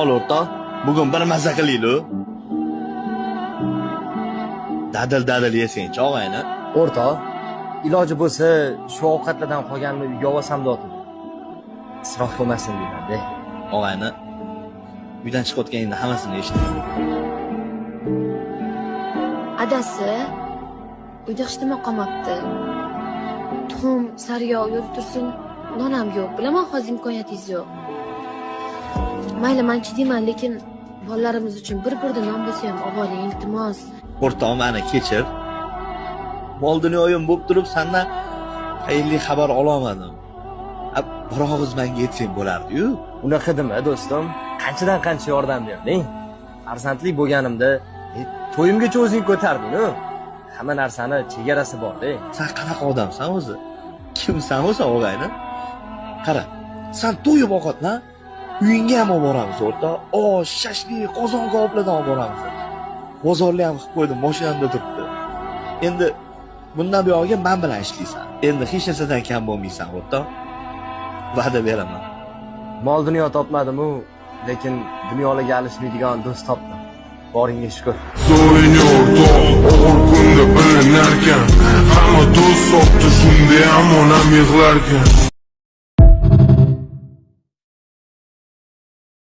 Ol, o'rtoq, bugun bir maza qilaylik. Dadil dadil yesangchi, og'ayni. O'rtoq, iloji bo'lsa shu ovqatlardan qolganini uyga olsam dotidi. Isrof bo'lmasin deyman-da. Og'ayni, uydan chiqayotganingda hammasini eshitdim. Adasi, uyda hech nima qolmabdi. Tuxum, sariyog' yurib tursin, non ham yo'q. Bilaman, hozir imkoniyatingiz yo'q. Mayli, man chidayman, lekin bolalarimiz uchun bir burda non bo'lsa ham olib oling, iltimos. O'rtoq, mani kechir. Mol dunyoyim bo'lib turib sandan xayrli xabar ololmadim. Bir og'iz menga aytsang bo'lardi-yu. Unaqa dema, do'stim. Qanchadan qancha yordam berding. Farzandli bo'lganimda to'yimgacha o'zing ko'tarding-ku. Hamma narsani chegarasi bor-da. San qanaqa odamsan o'zi? Kimsan o'zi, og'ayni? Qara, san to'yib ovqatlan, uyingga ham olib boramiz, o'rtoq. Osh, shashlik, qozon kaboblardan olib boramiz. Bozorli ham qilib qo'ydim, mashinamda turibdi. Endi bundan buyog'iga man bilan ishlaysan. Endi hech narsadan kam bo'lmaysan, o'rtoq. Va'da beraman. Mol dunyo topmadim-u, lekin dunyolarga alishmaydigan do'st topdim. Boringga shukur. Do'ng o'rtoq, og'ir kunda bilinarkan. Hamma do'st sotdi, shundayam onam yig'larkan.